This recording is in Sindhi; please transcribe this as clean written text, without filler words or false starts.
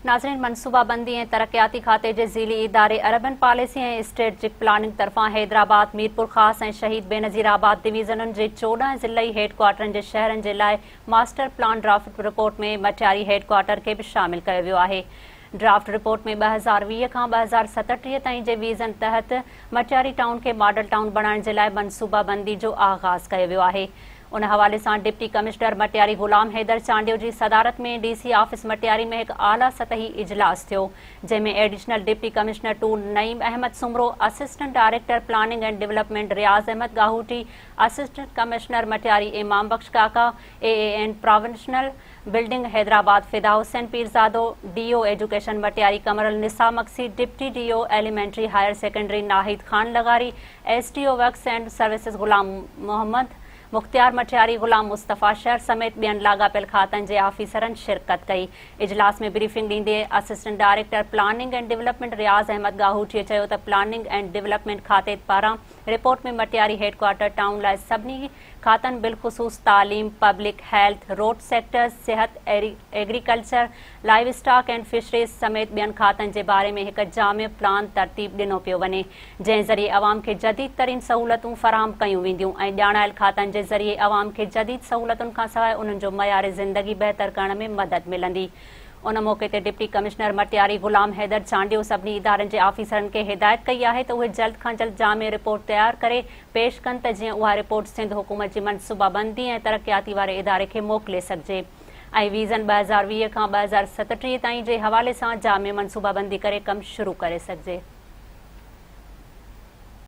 ناظرين منصوبابندي ۽ ترقياتي کاتي جي ذيلي اداري اربن پاليسي ۽ اسٽريٽجڪ پلاننگ طرفان حيدرآباد، ميرپورخاص ۽ شهيد بينظير آباد ڊويزنن جي 14 ضلعي هيڊ ڪوارٽرن جي شهرن جي لاء master plan draft report ۾ Matiari head quarter کي به شامل ڪيو ويو آهي. ڊرافٽ رپورٽ ۾ 2020 کان 2037 تائين جي ويزن تحت مٽياري ٽائون کي ماڊل ٽائون بڻائڻ جي لاء منصوبابندي جو آغاز ڪيو ويو آهي. ان حوالي سان ڊپٽي ڪمشنر مٽياري غلام حيدر چانڊيو جي صدارت ۾ ڊي سي آفيس مٽياري ۾ هڪ اعليٰ سطحي اجلاس ٿيو جنهن ۾ additional deputy commissioner two Naeem Ahmed Soomro, assistant director planning and development Riaz Ahmed Gahooti, assistant commissioner Matiari Imam Bakhsh Kaka, A A N provincial building Hyderabad Fida Hussain Pirzado, D O education Matiari Qamar Alnisa Magsi, deputy D O elementary higher secondary Nahid Khan لغاري، S D O works and services Ghulam Muhammad Mukhtiar Matiari, Ghulam Mustafa Shar سميت ٻين لاڳاپيل کاتن جي آفيسرن شرڪت ڪئي. اجلاس ۾ بريفنگ ڏيندي assistant director planning and development Riaz Ahmed Gahoti چيو ته پلاننگ اينڊ ڊولپمينٽ کاتي پاران رپورٽ ۾ مٽياري هيڊڪوارٽر ٽائون لاء سڀني کاتن بالخصوص تعليم، پبلڪ هيلٿ، روڊ سيڪٽرز، صحت، agriculture, live stock and fisheries سميت ٻين کاتن جي باري ۾ هڪ جامع پلان ترتيب ڏنو پيو وڃي جنهن ذريعي عوام کي جديد ترين سهولتون فراهم ڪيون وينديون ۽ ڄاڻايل کاتن جي ذريعي عوام کي جديد سهولتن کانسواء انهن جو معيار زندگي بهتر ڪرڻ ۾ مدد ملندي. ان موقعي تي ڊپٽي ڪمشنر مٽياري غلام حيدر چانڊيو سڀني ادارن جي آفيسرن کي هدايت ڪئي آهي ته اهي جلد کان جلد جامع رپورٽ تيار ڪري پيش ڪن ته جيئن اها رپورٽ سنڌ حڪومت جي منصوبابندي ۽ ترقياتي واري اداري کي موڪلي سگهجي ۽ ويزن 2020 کان 2037 تائين جي حوالي سان جامع منصوبابندي ڪري ڪم شروع ڪري سگهجي.